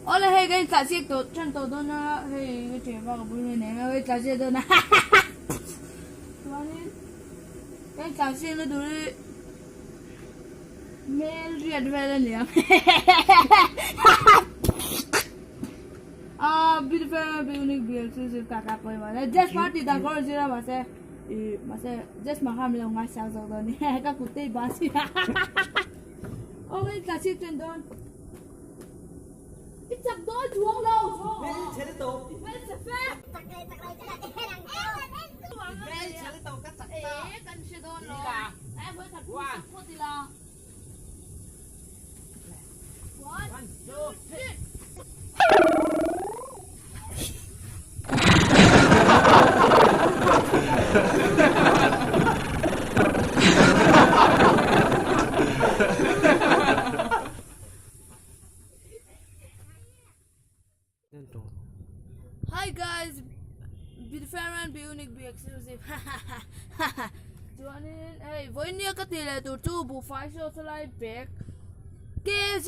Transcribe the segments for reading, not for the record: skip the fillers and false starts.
Awle hei ka intlah chiak tawh tan tawh dawn a hei ka thian pa ka bul mai nen a ka intlah chiak dawn a chuanin ka intlah chiak na tur hi hmel riat vel a ni ang ah beautiful unique beautiful ka ka pawimawh a just party dan kawr zir a mahse ih mahse just mah khan min lo ngaisang zawk dawn a ni ka kut te i ban si aw ka intlah chiak tan dawn. I chak dawn chuang lo. Hmelchhe le tawp. Hmelchhe fe. Hmelchhe le tawp ka chak ta. E kan hre dawn lo. E vawi khat phun sak phawt ila. One, two, three. Hi guys, be the fair and be unique, be exclusive. Chuanin hei vawinia ka tih leh tur chu buhfai saw sawlai bag kg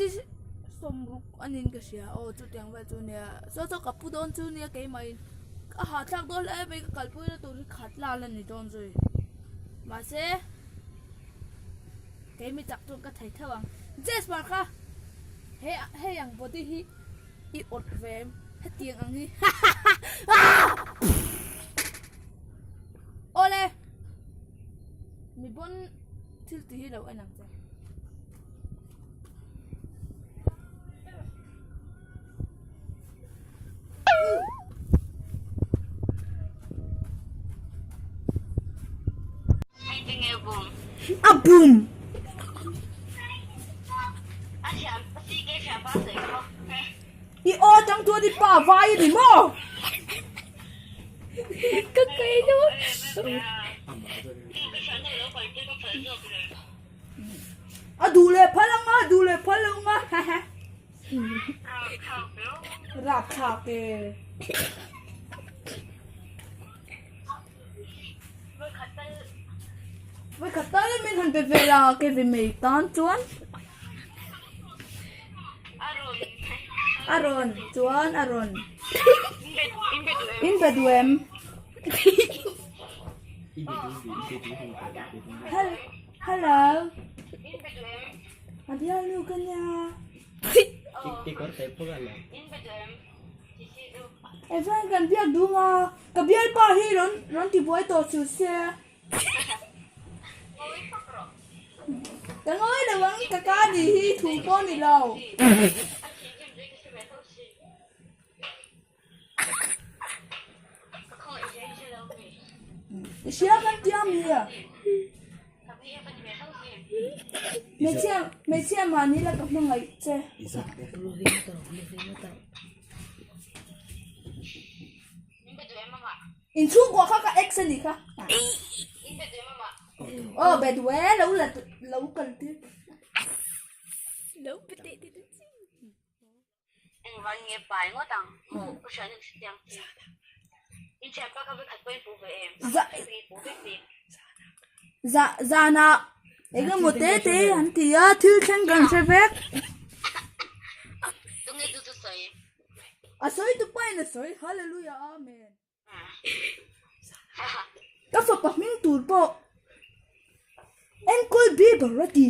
sawmruk anin ka hria aw chutiang vel chu nia saw saw ka pu dawn chu nia keimahin a hahthlak dawn hle mai ka kalpui na tur hi khat lal a ni dawn zui mahse Keimi chak chuan ka thei theuh ang. Jasper kha he hei ang body hi i awt ve em? Hetiang ang hi Awle mi pawn thil ti hi lo en ang che. A boom! I aw tang chuan i pa vai a ni maw? Ka kai lo. A duh leh phal ang a, duh leh phal lo ang a. Rapthlak e. Vawikhat tal min han pe ve la ke ve mai tan chuan. A rawn chuan a rawn. In be duh em? Hello. A bialnu ka nia. Evan kan biak duh nga ka bialpa hi rawn rawn ti buai tawh chu se. Ka ngawi lo ang ka ka ni hi thu pawh ni lo. I hria kan tia mi a. Hmeichhia hmeichhia mahni la ka hmangaih che. Inchhungkua kha ka ex a nih kha. Aw bet we lo la lo kal tir. Engvang nge pai ngawt ang maw ka hriat na chutiang chi in thianpa kha vekhat pawhin pu ve em i pu vek bik. Zah zanah eng emaw te te an ti a thil thleng kan hre vek. Tunge chu chu sawi? A sawi tu pahin a sawi Hallelujah Amen. Ka fapa hming tur pawh enkawl Bieber a ti.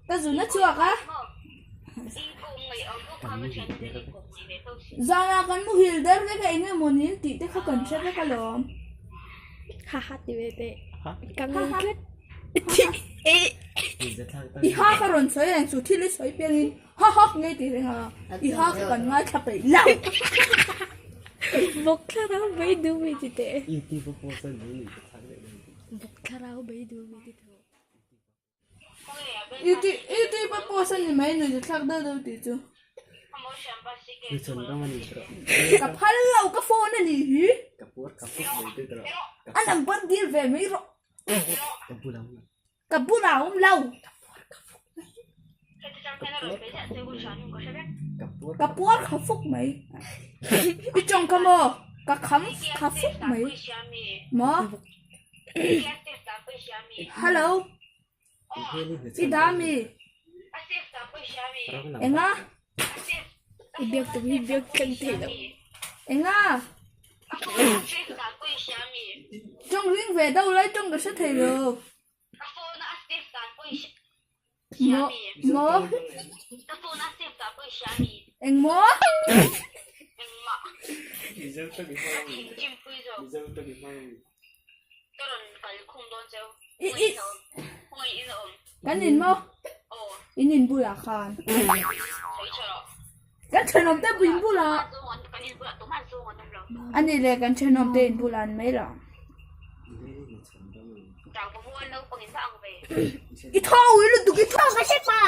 Ka zun a chhuak a. Zanah kan muhil der vek a eng emaw nin tih te kha kan hre vek alawm. Ha ha ti ve teh. Ka ngai tlat. I ha ka rawn sawi reng chu thil i sawi piangin ha ha ngei ti reng a i ha kha kan ngaithla peih lo. Vawk thlarau bei duh mi ti teh. Vawk thlarau bei duh mi ti teh. YouTube a post a ni mai nuih thlak deuh deuh tih chu. Ka phal lo ka phone a nih hi. A number dil ve mai rawh. Ka bulah a awm lo. Ka puar kha fuk mai. I tawng kha maw? Ka kham kha fuk mai. Maw? Hello. I dah mi? Enga? I biak tum hi biak thleng thei lo. Enga? Tawng ring ve deuh lai tawng ka hre thei lo. Maw? Maw? Eng maw? I i kan in maw? In in bulah khan. Kan thenawm te in bulah. Ani le kan thenawm te in bulah an mai lo. I tho ui lutuk i tho ka hre pa.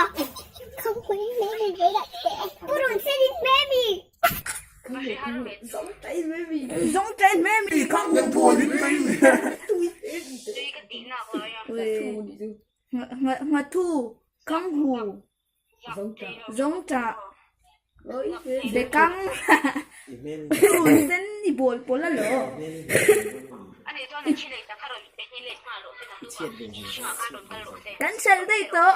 Zawng ṭai hmel mi. Nghathu, khanghu, zawngṭah, bekang, run sen i bawl pawl a lo. Kan hrelh daih tawh.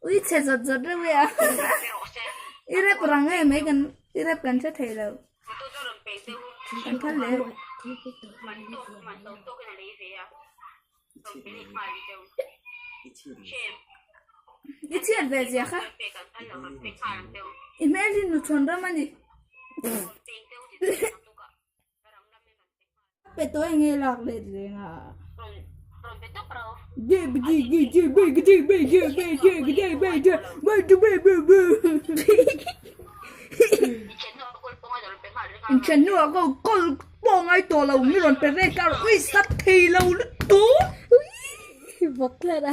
Ui chhe zawt zawt reuh e a. I rep rang em mai kan i rep kan hre thei lo. Kan phal leh. I chhiat ve zia kha. I hmel hi nuchhawn ram a ni. Pe tawh eng nge lak let reng a. Inthen hnuah ka call pawh ngai tawh lo mi rawn pe ve kar ui sat thei lo lutuk. Bawk tlat a.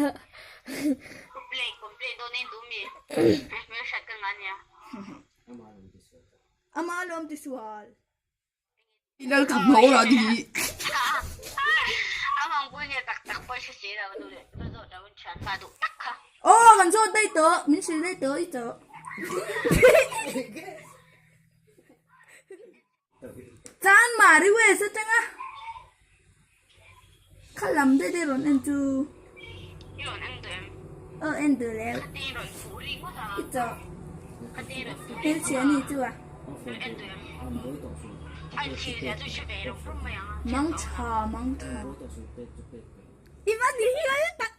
Ama lawm ti sual. Aw kan zawt daih tawh min hrilh daih tawh i tawh. Chan mari west atanga kha lam daih daih rawn en chu. Aw en duh leh i tawh. Hmelchhia a nih chu a. Mang tha mang tha. I va ni hial tak.